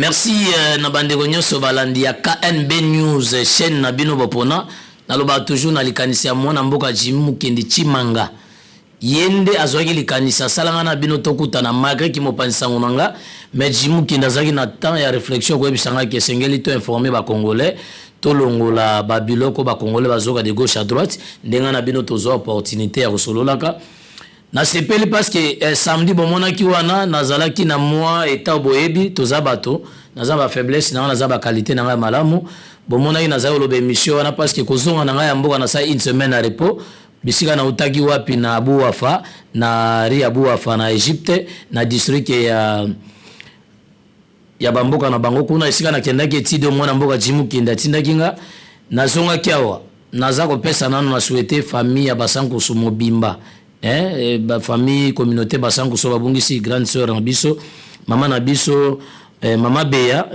Merci na bandeko nyonso balandi ya KNB News, chaîne na bino bopona. Nalobaka toujours na likanisi ya mwana mboka Jimmy Mukendi Tshimanga. Ye nde azwaki likanisi asala nga na bino tokutana malgré ki mopanzi sango na nga, mais Jimmy Mukendi azalaki na temps ya reflexion koyebisa nga ke esengeli to informer ba Congolais, tolongola ba biloko ba Congolais bazoka de gauche à droite, nde nga na bino tozwa opportunité ya kosololaka. Nasepeli parce que samedi bomonaki wana nazalaki na mwa etat, boyebi toza bato, naza ba faiblesse na nga, naza ba qualité na ngai ya malamu. Bomonaki nazali koloba émission wana parce que kozonga na ngai ya mboka, nasali une semaine na repos. Bisika nautaki wapi? Na Abu Wafa, na ri Abu Wafa na Egypte, na district ya bamboka na bango kuna, esika nakendaki etide. Mwana mboka Jimmy Mukendi atindaki nga, nazongaki awa. Naza kopesa nano na souhaite famille ya Basankusu mobimba, ba famille, communauté Basankusu babungisi grande sœur na biso, mama na biso, mama Beya,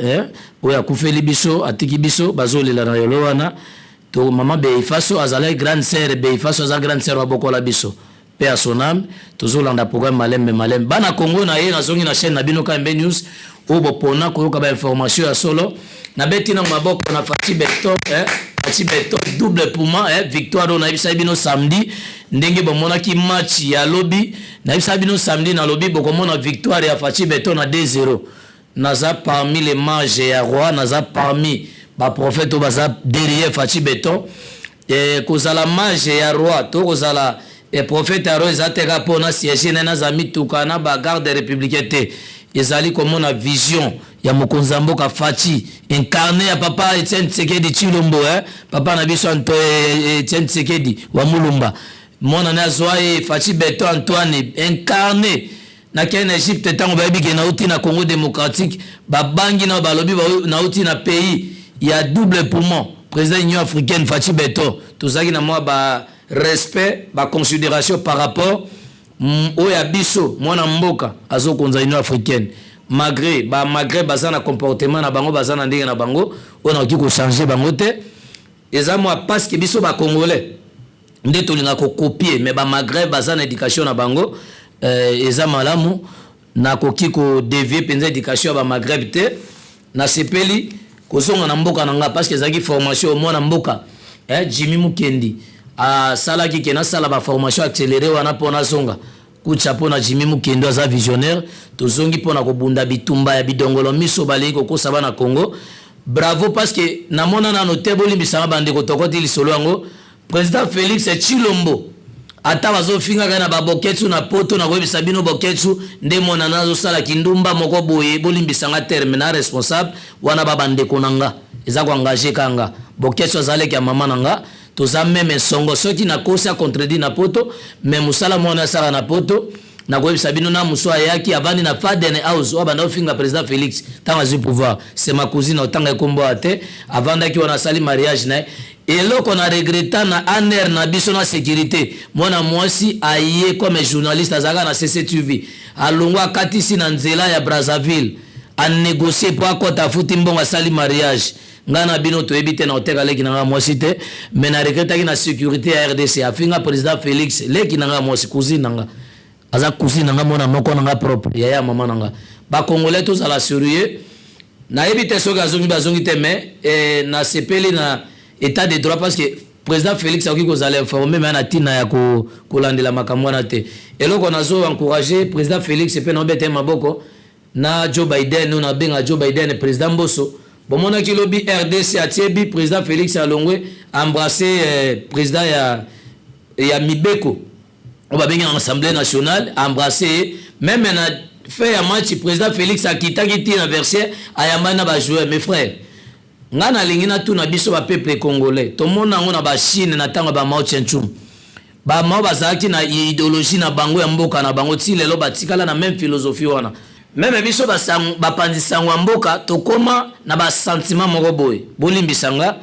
oyo akufeli biso, atiki biso, bazolela na yolo wana. To mama Beifaso azalaki grande sœur, Beifaso aza grande sœur, babokola biso mpe ya son âme. Tozolanda programme malembe malembe. Bana Congo na ye, nazongi na chaîne na bino KMB News oyo bopona koyoka bainformation ya solo. Nabeti na maboko na Fatshi Béton, Fatshi Béton, double poumon, victoire oyo nayebisaki bino samedi, ndenge bomonaki match ya lobi. Nayebisaki bino samedi, nalobi bokomona victoire ya Fatshi Béton na 2-0. Naza parmi les mages ya roi, naza parmi baprophète oyo baza derrière Fatshi Béton. Kozala mage ya roi to kozala prophète ya roi eza te kaka mpo na siège na naza mituka na bagarde républicain te. Ezali komona vision ya mokonzi ya mboka Fatshi, incarné ya papa Etienne Tshisekedi Tshilombo, papa na biso Etienne Tshisekedi wa Mulumba, mwana ne azwa ye Fatshi Béton Antoine incarné. Nakei na Egypte, ntango bayebi ke nauti na Congo démocratique, babangi na balobi nauti na pays ya double poumon, président Union africaine Fatshi Béton. Tozalaki na mwa ba respect, baconsidération par rapport oyo ya biso mwana mboka azokonza Union africaine, malgré bamalgré baza na comportement na bango, baza na ndenge na bango oyo nakoki kochange bango te. Eza mwa parce que biso bacongolais nde tolinga kocopier, mais bamagreb baza na éducation na bango, eza malamu. Nakoki kodévier mpenza éducation ya bamagreb te. Nasepeli kozonga na mboka na nga parce que ezalaki formation mwana mboka, Jimmy Mukendi asalaki ke nasala baformation accéléré wana mpo nazonga kutya mpo na Jimmy Mukendi aza visionnaire. Tozongi mpo na kobunda bitumba ya bidongolo miso balingi kokosa bana Congo. Bravo, parce que namona nano te, bolimbisanga bandeko, tokoti lisolo yango. Président Félix Tshilombo, ata bazofingaka na baboketsu na Poto, na koyebisa bino boketsu nde mwana nazosala kindumba moko boye, bolimbisanga terme na responsable wana, ba bandeko na nga eza koengage kanga. Boketsu azaleki ya mama na nga, toza même songo. Soki nakosi, acontredire na Poto, mais mosala mwana asala na Poto, nakoyebisa bino na mosu ayaki avandi na Faden House oyo abanda kofinga président Félix ntango azwi pouvoir, c'est ma cousine, otanga ekombo ya te. Avandaki wana, asali mariage na ye. Eloko na regretter na ANR na biso na sécurité, mwana mwasi aye comme journaliste, azalaka na CCTV, alongwa, akatisi na nzela ya Brazzaville, anégocie mpo akɔta, afuti mbongo, asali mariage. Ngai na bino toyebi te na oteka leki na ngai mwasi te, mais na regrettaki na sécurité ya RDC. Afinga président Félix, leki na ngai mwasi, cousine na nga, aza cousine na nga, mwana moko na nga propre, yaya mama na nga. Bacongolais tozala sérieux. Nayebi te soki azongi, bazongi te, mais nasepeli na état de droit parce que président Félix akoki kozala informé, mais na ntina ya kolandela makambo wana te. Eloko nazo encourage président Félix mpe naobeta ye maboko na Joe Biden, oyo nabenga Joe Biden président Mboso. Bomonaki lobi RDC atiebi président Félix alongwe, embrassé président ya mibeko oyo babengi na Assemblée nationale, embrassé ye. Même na fin ya match, président Félix akitaki ti na vestiaire, ayambani na bajoueur. Mes frères, ngai nalingi natuna biso bapeuple congolais, tomona yango na bachine na ntango ya bamao Tse-tung. Bamao bazalaki na idéologie na bango ya mboka na bango, ti lelo batikala na même philosophie wana. Même biso bapanzi sango ya mboka tokóma na basentiment moko boye. Bolimbisa nga,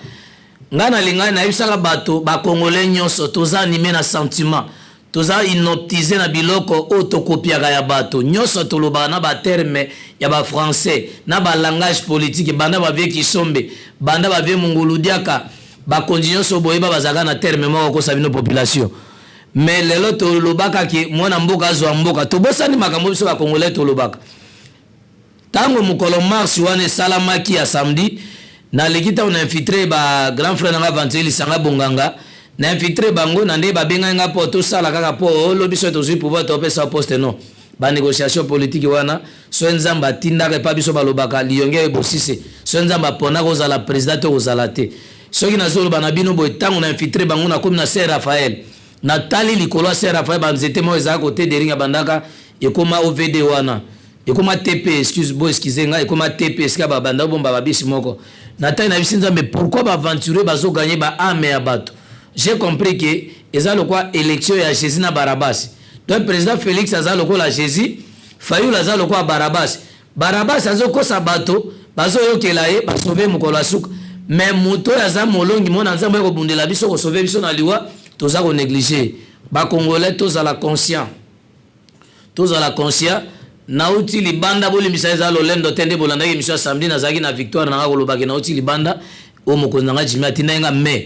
ngai nalingai nayebisaka bato bacongolais nyonso, toza animé na sentiment, toza hypnotisé na biloko oyo tokopiaka ya bato nyonso. Tolobaka na baterme ya bafrançais, na balangage politique, banda bavieux Kisombe, banda bavieux Mungulu Diaka, bakonzi nyonso boyeba bazalaka na terme moko kosa bino population. Mais lelo tolobaka ke mwana mboka azwa mboka, tobosani makambo biso bacongolais tolobaka. Ntango mokolo mars wana esalamaki ya samedi, naleki ntango na infiltre ba grand frère nanga Aventurier Lisanga Bonganga, na infiltre bango na nde babengaki nga mpo tosala kaka mpo olobi soki tozwi pouvoir topesa poste. Non, banégociation politique wana, soki Nzambe atindaka epa biso, balobaka liyonge ebosise. Soki Nzambe aponaka ozala président te, kozala te. Soki nazoloba na bino boye, ntango na infiltre bango, nakomi na Saint Raphaël, natali likolo ya Saint Raphaël, banzete moko ezalaka kote deringa bandaka ekoma OVD wana, ekoma TP, excuse, bo excuse nga, ekoma TP, esika babanda bomba babisi moko. Natali na bisi Nzambe, pourquoi baaventurier bazoganye baâme ya bato? J'ai compris que eza lokola élection ya Jésus na Barabas. Donc président Félix aza lokola Jésus, Fayulu aza lokola Barabas. Barabas azokosa bato, bazoyokela ye, basauve mokolo ya suka. Mais moto oyo aza molongi, mona Nzambe oyo kobundela biso, kosauve biso na liwa, toza konéglige. Bacongolais, tozala conscient, tozala conscient. Nauti libanda, bolimbisa, eza lolendo te. Nde bolandaki émission ya samedi, nazalaki na victoire nanga kolobaki nauti libanda oyo mokonzi nanga Jimi atindaki nga. Mais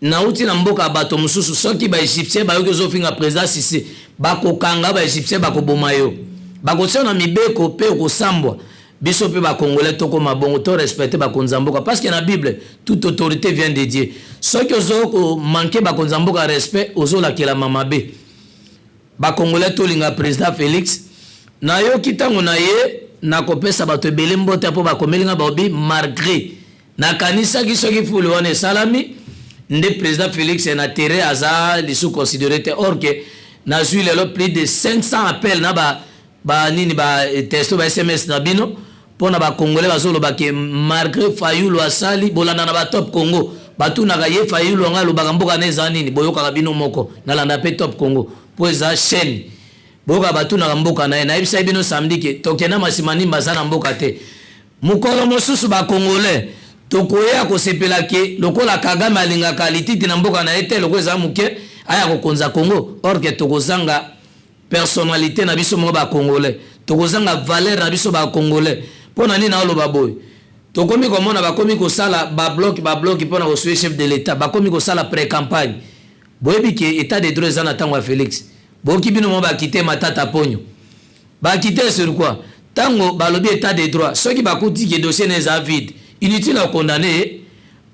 nauti na mboka ya bato mosusu. Soki baégyptien bayoki ozofinga président Sisi, bakokanga baégyptien, bakoboma yo, bakotia na mibeko mpe okosambwa. Biso mpe bacongolais tokóma bongo, torespecte bakonzi ya mboka, parce que na Bible, toute autorité vient de Dieu. Soki ozokomanke bakonzi ya mboka respect, ozolakelama mabe. Bacongolais, tolinga président Félix. Nayoki ntango na ye nakopesa bato ebele mbote mpo bakomeli nga, baobi malgré nakanisaki soki fulu wana esalami nde président Félix na terrain aza lisu considéré te. Or que nazwi lelo plus de 500 appel na ba banini, ba texto, ba SMS na bino mpo na bacongolais bazoloba ke malgré Fayulu asali, bolanda na batop Congo, batunaka ye Fayulu yango alobaka mboka na eza nini. Boyokaka bino moko, nalanda mpe Top Congo mpo eza chaîne, boyoka batunaka mboka na ye. Nayebisaki bino samedi ke tokenda masima nimba aza na mboka te. Mokolo mosusu bacongolais tokoya kosepela ke lokola Kagame alingaka lititi na mboka na ye te, lokola eza moke, aya kokonza Congo. Or que tokozanga personnalité na biso moko bacongolais, tokozanga valeur na biso bacongolais. Mpo na nini naoloba boye? Tokomi komona bakomi kosala babloc, babloc mpo na kosuye chef de l'État, bakomi kosala pré campagne. Boyebi ke état de droit eza na ntango ya Félix. Boyoki bino mo bakite Matata Ponyo, bakite sur quoi? Ntango balobi état de droit, soki bakuti ke dossier na eza vide, inutile ya condamner ye.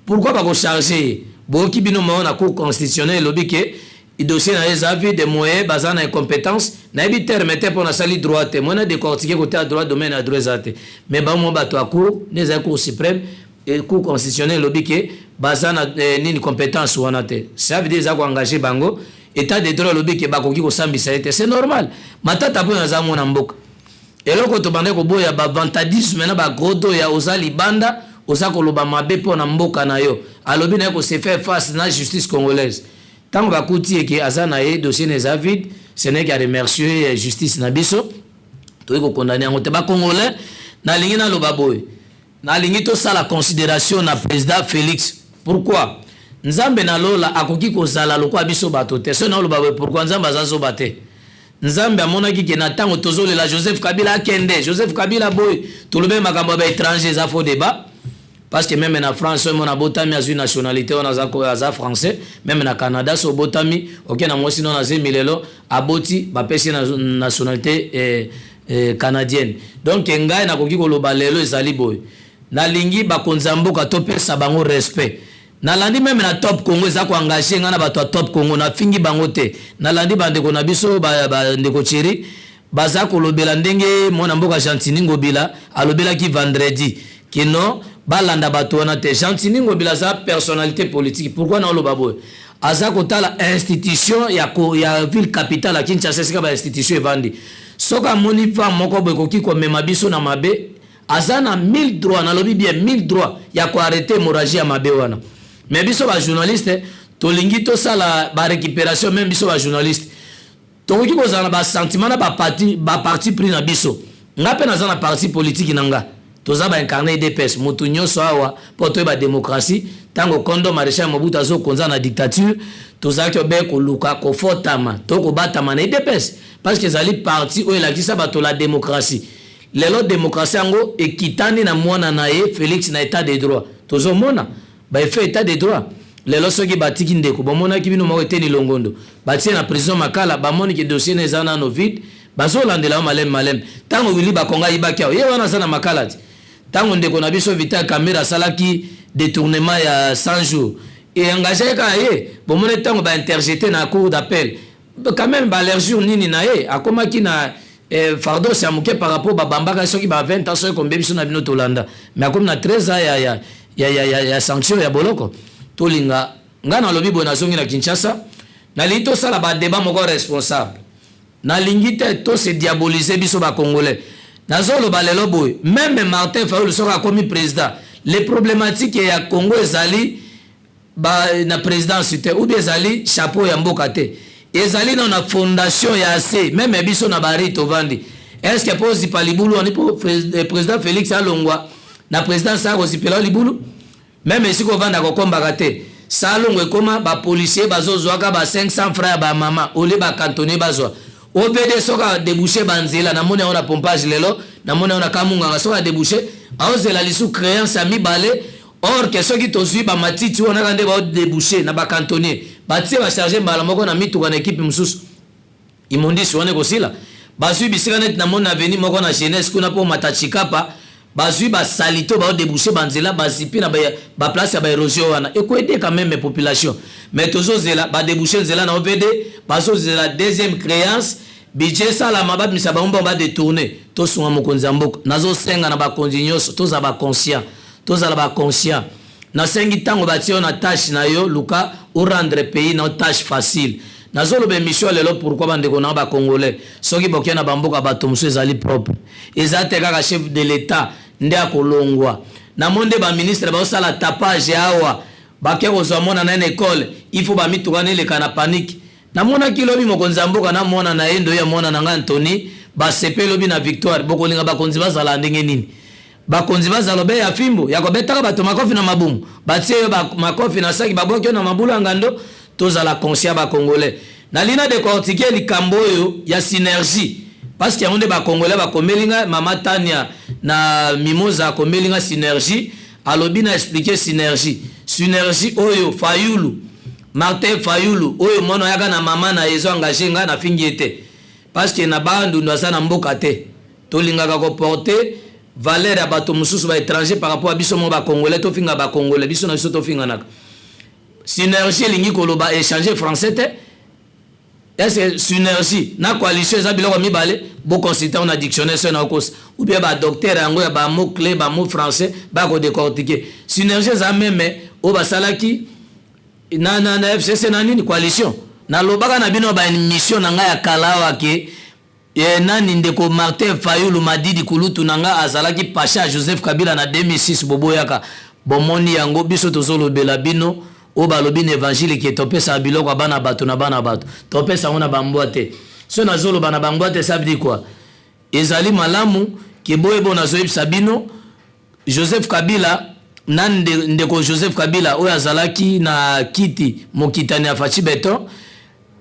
Pourquoi bakocharge ye? Boyoki bino moko na Cour constitutionnelle elobi ke dossier na ye eza vide, moyen baza na incompétence. Nayebi terme te mpo nasali droit te, moyen na décortiquer côté ya droit, domaine ya droit eza te. Mais bango bato ya cour nde ezali Cour suprême et Cour constitutionnelle elobi ke baza na nini, compétence wana te. Ça veut dire eza koengage bango. État de droit elobi ke bakoki kosambisa ye te, c'est normal. Matata mpo aza mwana mboka. Eloko tobandaki koboya, bavantardisme na bagrodo ya oza libanda, oza koloba mabe mpo na mboka na yo. Alobi na ye kose faire face na justice congolaise. Ntango bakuti eke aza na ye dossier na eza vide, ce n'est qu'à remercier justice na biso. Toyei kokondane yango te. Bacongolais, nalingi naloba boye, nalingi tosala considération na président Félix. Pourquoi? Nzambe na lola akoki kozala lokola biso bato te. Soki naoloba boye, pourquoi? Nzambe aza zoba te. Nzambe amonaki ke na ntango tozolela Joseph Kabila akende, Joseph Kabila boye, tolobi makambo ya baétranger, eza faux débat, parce que même na France, oyo mona abotami, azwi nationalité wana, aza français. Même na Canada, so obotami, oke na mwasi no nazemi, lelo aboti, bapesi na nationalité canadienne. Donc ngai nakoki koloba lelo ezali boye, nalingi bakonzi ya mboka topesa bango respect. Nalandi même na Top Congo, eza koengage ngai na bato ya Top Congo, nafingi bango te. Nalandi bandeko na biso, bandeko Thierry, baza kolobela ndenge mwana mboka Gentini Ngobila alobelaki vendredi kino balanda bato wana te. Gentini Ngobila aza personnalité politique. Pourquoi naoloba boye? Aza kotala institution ya ville capitale ya Kinshasa, esika bainstitution evandi. Soki amoni fa moko boye ekoki komema biso na mabe, aza na mille droit, nalobi bien mille droit, ya koarrêter hémorragie ya mabe wana. Mais biso bajournaliste tolingi tosala barécupération. Même biso bajournaliste tokoki kozala na basentiment na baparti pris na biso. Nga mpe naza na parti politique na nga, toza baincarne UDPS. Motu nyonso awa mpo toyeba démocratie, ntango kondo maréchal Mobutu azokonza na dictature, tozalaki obe koluka kofotama to kobatama na UDPS, parce que ezali parti oyo elakisa bato la démocratie. Lelo démocratie yango ekitani na mwana na ye Félix na état de droit. Tozomona baeffet état de droit lelo. Soki batiki ndeko, bomonaki bino moko, Eteni Longondo, batie na prison Makala, bamoni ke dossier na eza nano vide. Bazolandela yo maleme maleme. Ntango Willy Bakonga ayibaki awa, ye wana aza na makala ti. Ntango ndeko na biso Vital Kamerhe asalaki détournement ya 100 jours, e engage kaka ye. Bomoni ntango bainterjeté na cour d'appel, quand même baallergir nini na ye, akomaki na fardeau ya moke par rapport babambaka soki ba 20 ans, soki kombe biso na bino tolanda, mais akomi na 13 ans ya sanction ya boloko. Tolinga ngai nalobi boye, nazongi na Kinshasa, nalingi tosala badébat moko responsable. Nalingi te tose diaboliser biso Bacongolais. Nazoloba lelo boye, même Martin Fayulu soki akomi président, les problématiques ya Congo ezali na présidence te, ou bien ezali chapeau ya mboka te, ezali nano na fondation ya se. Même biso na bari tovandi, est ce que mpo ozipa libulu wani, mpo président Félix alongwa na présidence, akozipela libulu? Même esika ovanda kokombaka te. Salongo ekóma bapolicier bazozwaka ba 500 francs ya bamama olie, bacantonnier bazwa OVD. Soki adébouche banzela, namoni yango na pompage lelo, namoni yango na Kamunganga, soki adébouche, aozela lisu créance ya mibale. Or que soki tozwi bamatiti wana kaka nde baodébouche na bacantonnier, batie bacharge mbala moko na mituka na ekipe mosusu, immondice wana ekosila. Bazwi bisika neti namoni na avenue moko na Jeunesse kuna mpo mata Chikapa, bazwi basalite baodébouche banzela, bazipi na baplace ya baérosion wana, ekoaider quand même population. Mais tozozela badébouche nzela na OVD, bazozela deuxième créance, budget esalama, babimisa bango mbongo badétourne. Tosunga mokonzi ya mboka. Nazosenga na bakonzi nyonso, tozala baconscient, tozala baconscient. Nasengi, ntango batie yo na tâche na yo, luka orendre pays na tâche facile. Nazoloba émission ya lelo pourquoi, bandeko na Bacongolais, soki boke na bamboka bato mosusu ezali propre, eza te kaka chef de l'État nde akolongwa. Namoni nde baministre baosala tapage awa, bake kozwa mwana na ye na ekole, il faut bamituka na eleka na panique. Namonaki lobi mokonzi ya mboka na mwana na ye, ndo ya mwana na ngai Antony, basepe lobi na victoire. Bokolinga bakonzi bazala ndenge nini? Bakonzi bazala obe ya fimbo ya kobetaka bato makofi na mabumu, batie yo makofi na saki, babwaki yo na mabulu ya ngando. Tozala conscient, Bacongolais. Nalingi na décortiquer likambo oyo ya synergie, parce que yango nde Bacongolais bakomeli nga. Mama Tania na Mimoza akomeli nga synergie, alobi na expliquer synergie. Synergie oyo Fayulu, Martin Fayulu oyo mwana oyaka na mama na ye, ezo engage nga, nafingi ye te, parce que na Bandundu aza na mboka te. Tolingaka koporter valeur ya bato mosusu baétranger par rapport a biso mo Bacongolais. Tofinga Bacongolais, biso na biso tofinganaka. Synergie elingi koloba échanger français te. Est-ce que synergie na coalition eza biloko mibale? Boconsulte na dictionnaire so na okosa, ou bien badocteur yango ya bamot clé, bamot français, bakodécortiquer. Synergie eza même oyo basalaki na FCC na nini, coalition. Nalobaka na bino baémission na ngai ya kala awa ke nani, ndeko Martin Fayulu Madidi, kulutu na nga, azalaki pacha ya Joseph Kabila na 2006. Boboyaka, bomoni yango. Biso tozolobela bino oyo balobi na évangile ke topesaka biloko ya bana bato na bana bato, topesa yango na bambwa te. So nazoloba na bambwa te, ça veut dire quoi? Ezali malamu ke boyeba, nazoyebisa bino, Joseph Kabila na ndeko Joseph Kabila oyo azalaki na kiti mokitani ya Fatshi Béton,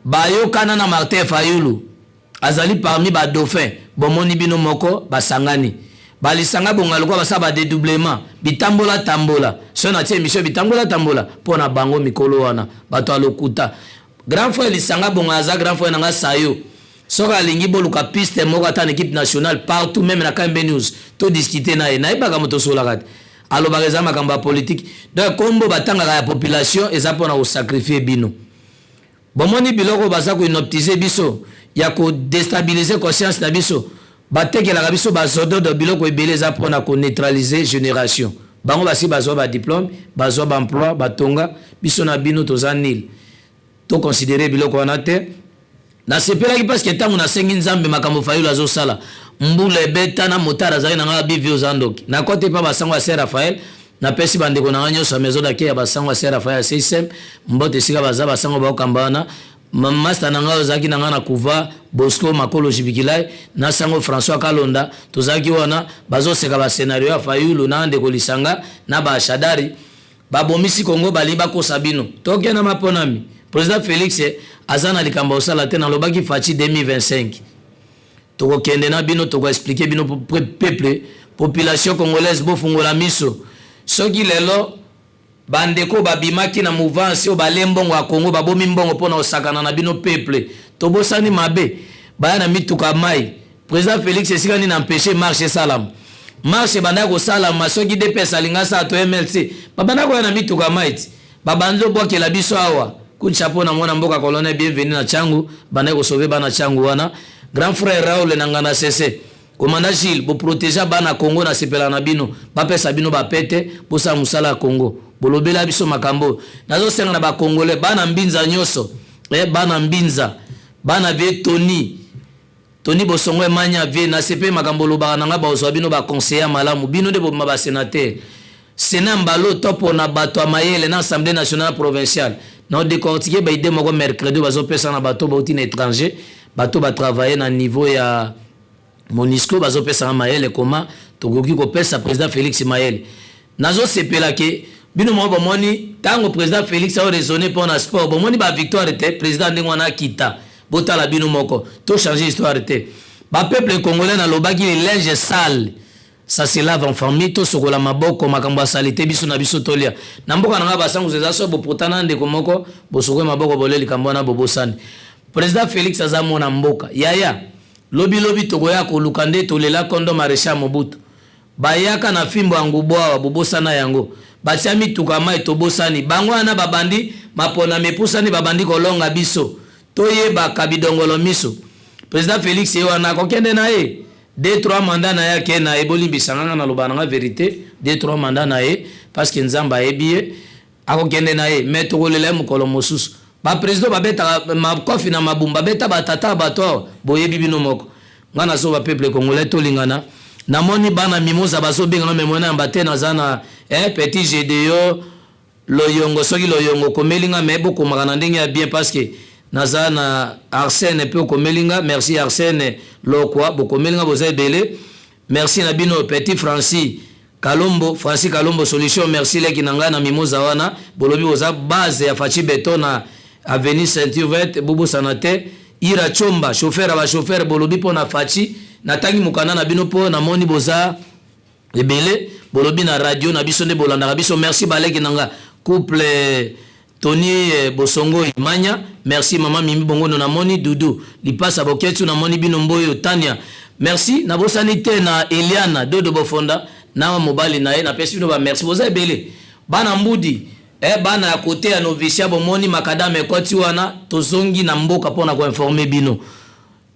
bayokana na Martin Fayulu, azali parmi badauphin. Bomoni bino moko, basangani balisanga bonga lokola basala badédoublement, bitambola tambola. So natie émission bitambola tambola mpo na bango mikolo wana, bato ya lokuta. Grand frère Lisanga Bonga aza grand frère nanga sayo. Soki alingi, boluka piste moko ata na équipe nationale, partout, même na KMB News, todiscute na ye. Nayebaka moto osolaka te, alobaka eza makambo ya politike. Donc kombo batangaka ya population eza mpona kosacrifier bino. Bomoni biloko baza kohypnotiser biso ya kodéstabiliser conscience na biso, batekelaka biso bazododo, biloko ebele eza mpona koneutraliser génération. Bango basi bazwa badiplôme, bazwa baemploi, batonga. Biso na bino toza nil. Toconsidérer biloko wana te. Nasepelaki parce que ntango nasengi Nzambe makambo Fayulu azosala, mbula ebeta na motard azali na ngai, bivi oza ndoki. Nakoti mpa basango ya Saint Raphaël, napesi bandeko na ngai nyonso ya maison d'accueil ya basango ya Saint Raphaël ya CSM mbote, esika baza basango baokamba wana. Master na ngai ozalaki na ngai na kuva, Bosco Makolo Jibikilai na sango François Kalonda, tozalaki wana, bazoseka bascénario ya Fayulu na ndeko Lisanga na bashadari babomisi Kongo, balingi bakosa bino. Tokenda maponami, président Félix aza na likambo osala te. Nalobaki Fatshi 2025, tokokende na bino, tokoexpliquer bino. Peuple, population congolaise, bofungola miso. Soki lelo bandeko babimaki na mouvance oyo, balie mbongo ya Kongo, babomi mbongo mpona kosakana na bino peuple, tobosani mabe. Baya na mituka mai. Président Félix esika nini empêcher marche esalama? Marche ebandaki kosalama soki DPS alinga asala to MLC, babanda koya na mituka mai ti babandi obwakela biso awa. Coup de chapeau na mwana mboka colonel Bienvenu na Tshangu, bandaki kosauver bana Tshangu wana. Grand frère Raoul na Nganda Sese, commandant Gilles, boprotéger bana Congo, na sepela na bino, bapesa bino bapete, bosala mosala ya Congo, bolobela biso makambo. Nazosenga na bacongolais, bana Mbinza nyonso, bana Mbinza, bana vie Tony Tony Bosongo emanya vie na sepe makambo olobaka na ngai, bazwa bino baconseiller malamu, bino nde bobima basénateur. Sénat mbalo to mpona bato ya mayele na Assemblée nationale provinciale. Na odécortiquer baidées moko mercredi bazopesa na bato bauti na étranger, bato batravaille na niveau ya MONUSCO, bazopesanga mayele koma tokoki kopesa président Félix mayele. Nazosepela ke bino moko bomoni ntango président Félix aoraisonner mpo na sport, bomoni bavictoire te. Président ndenge wana akita, botala bino moko, tochange histoire te. Bapeuple congolais, nalobaki, le linge sale, ça se lave en famille. Tosokola maboko, makambo asali te, biso na biso tolia na mboka na ngai basangusu eza so bopotana ndeko moko, bosokoli maboko, bolia likambo wana bobosani. Président Félix aza mwana mboka yaya. Lobilobi tokoya koluka nde tolela kondo maréchal Mobutu, bayaka na fimbo ya ngubu awa, bobosana yango, batia mituka mai, tobosani bango wana, babandi mapona mepusani, babandi kolonga biso, toyebaka bidongolo miso. Président Félix ye wana akokende na ye deux trois mandat na ye, ake na ye. Bolimbisa nga, naloba nanga vérité, deux trois mandat na ye, parce que Nzambe ayebi ye, akokende na ye, mais tokolela ye mokolo mosusu. Baprésident babetaka makofi na mabumba, babeta batata ya bato awa, boyebi bino moko. Nga nazoba, peuple congolais, tolingana. Namoni bana Mimoza bazobengana, me mona yamba te. Naza na petit Gédéo Loyongo, soki Loyongo okomeli nga, me bokomaka na ndenge ya bien, parce que naza na Arsène mpe okomeli nga. Merci Arsène Lokwa, bokomeli nga, boza ebele, merci na bino. Petit Francis Kalombo, Francis Kalombo solution, merci leki na ngai na Mimoza wana. Bolobi boza base ya Fatshi Béton na avenue Ceinture Verte, bobosana te. Ira Chomba, chauffeur ya bachauffeur, bolobi mpo na Fatshi. Natangi mokanda na bino mpo namoni boza ebele, bolobi na radio na biso nde bolandaka biso. Merci baleki na nga, couple Tony Bosongo Imanya, merci mama Mimi Bongono, namoni Dudu Lipasa Boketsu, namoni bino Mboyo Tania, merci. Nabosani te na Eliana Dodo Bofonda na mobali na ye, napesi bino bamerci, boza ebele. Bana Mbudi, bana ya kote ya novisia, bomoni makadame ekoti wana, tozongi na mboka mpona koinformer bino.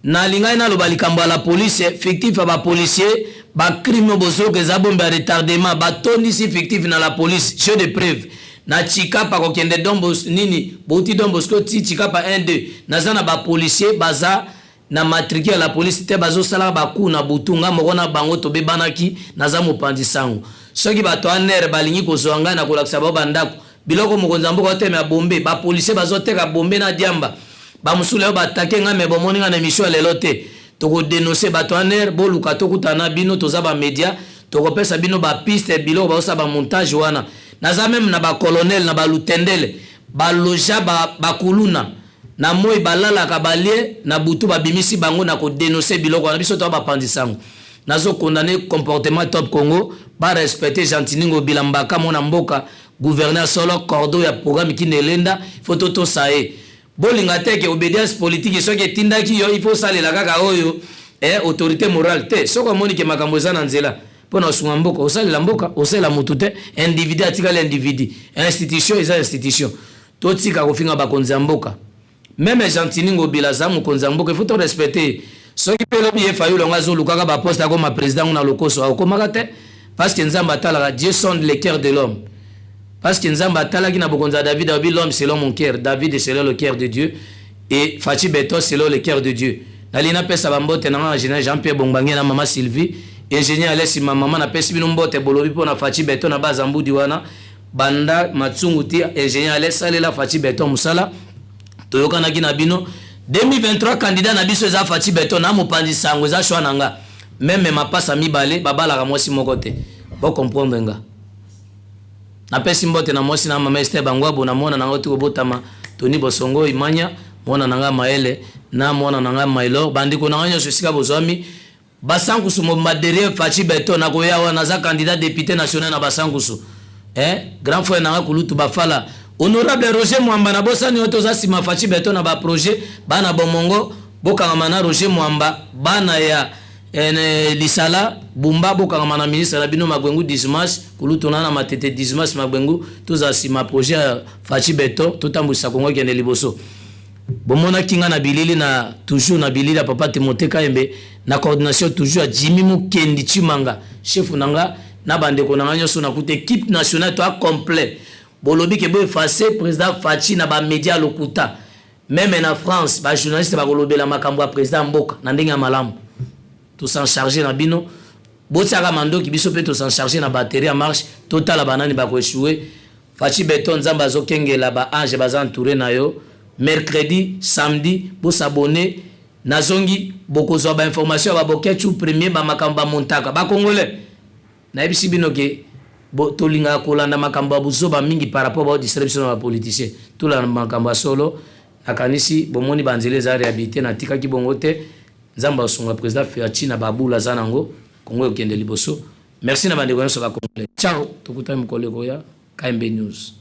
Nalingai naloba likambo ya la police, fictif ya bapolicier, bacrime oyo bozoyoka eza bombe ya retardement. Batondisi fictif na la police, jeu de preuve na Chikapa, kokende Dombo nini, bouti Don Bosco ti Chikapa 1 2, naza na bapolicier baza na matricule ya la police te, bazosalaka baku na butu. Nga moko na bango tobebanaki, naza mopanzi sango. Soki bato ANR balingi kozwa ngai na kolakisa bao bandako, biloko mokonzi ya mboka otema ya bombe, bapolicier bazoteka bombe na diamba, bamosusu oyo batake ngai, me bomoni ngai na émission ya lelo te. Tokodénoncer bato ANR, boluka tokutana na bino, toza bamédia, tokopesa bino bapiste, biloko bazosala bamontage wana. Naza même na bacolonel na balutendele, baloja bakuluna ba na moi, balalaka balie na butu, babimisi bango na kodénoncer biloko wana. Biso toa bapanzi sango, nazocondamner comportement Top Congo. Barespecter Gentiny Ngobila Mbaka, mwana mboka, gouverneur solo, cordo ya programme Kinelenda, faut totosa ye. Bolinga te ke obédience politique soki etindaki yo, il faut osalela kaka oyo autorité morale te. Soki omoni ke makambo eza na nzela mpo na osunga mboka, osalela mboka, osalela motu te. Individu atikali individu, institution eza institution. Totika kofinga bakonzi ya mboka. Même Gentiny Ngobila aza mokonzi ya mboka, il faut torespecter. Soki mpe elobi ye Fayulu yango azolukaka baposte, akoma président ngo na lokoso, akomaka te, parce que Nzambe atalaka, Dieu sonde le cœur de l'homme, parce que Nzambe atalaki na bokonzi ya David, alobi: "L'homme selon mon cœur." David selon le cœur de Dieu et Fatshi Béton selon le cœur de Dieu. Nalingi napesa bambote na nga na général Jean Pierre Bongbange na mama Sylvie, ingénieur Alesi, mama, napesi bino mbote. Bolobi mpo na Fatshi Béton na bazambudi wana, banda Matsungu ti ingénieur alesalela Fatshi Béton mosala. Toyokanaki na bino 2023, candidat na biso eza Fatshi Béton na mopanzi sango, eza choix na nga. Même mapasa mibale babalaka mwasi moko te, bocomprendre nga. Napesi mbote na mwasi na mama Ester Bangwabo, na mwana na nga oti kobotama, Toni Bosongo Imanya, mwana na nga Mayele na mwana na nga Mailor. Bandeko na nga nyonso esika bozwami, Basankusu mobimba derrière Fatshi Béton. Nakoya wana, naza candidat député national na Basankusu, grand frère na nga kulutu Bafala, honorable Roger Mwamba, nabosani oyo, toza nsima Fatshi Béton na baprojet. Bana Bomongo, Bokangama na Roger Mwamba, bana ya eh, Lisala Bumba, bokangama na ministre na bino Magwengu Dismas, kulutu na na Matete Dismas Magwengu, tozala nsima projet ya Fatshi Beton, totambwisa Kongo ekende liboso. Bomonaki nga na bilili na toujours na bilili ya papa Timothée Kayembe na coordination toujours ya Jimmy Mukendi Tshimanga, chef na nga na bandeko na nga nyonso na kuta équipe nationale to a complet. Bolobi ke bo effacer président Fatshi na ba media lokuta. Meme na France ba journaliste bakolobela makambo ya président mboka na ndenge ya malamu. To s'en charger na bino. Botiaka mandoki, biso pe to s'en charger na batterie ya marche, totala banani bako échouer. Fatshi Beton, Nzambe azokengela ba ange baza entouré na yo. Mercredi, samedi, bosabone nazongi, bokozwa ba information ya babokechu premier, bamakambo bamontaka bacongolais. Nayebisi bino ke tolingaka kolanda makambo ya buzoba mingi par rapport baodistraire biso na bapoliticien. Tolanda makambo ya solo. Nakanisi bomoni banzela eza réhabilité, natikaki bongo te. Nzambe asunga président Fatshi na babula aza nango, Kongo ekende liboso. Merci na bandeko nyonso bacongolais. Ciao, tokutani mokolo ekoya. KMB News.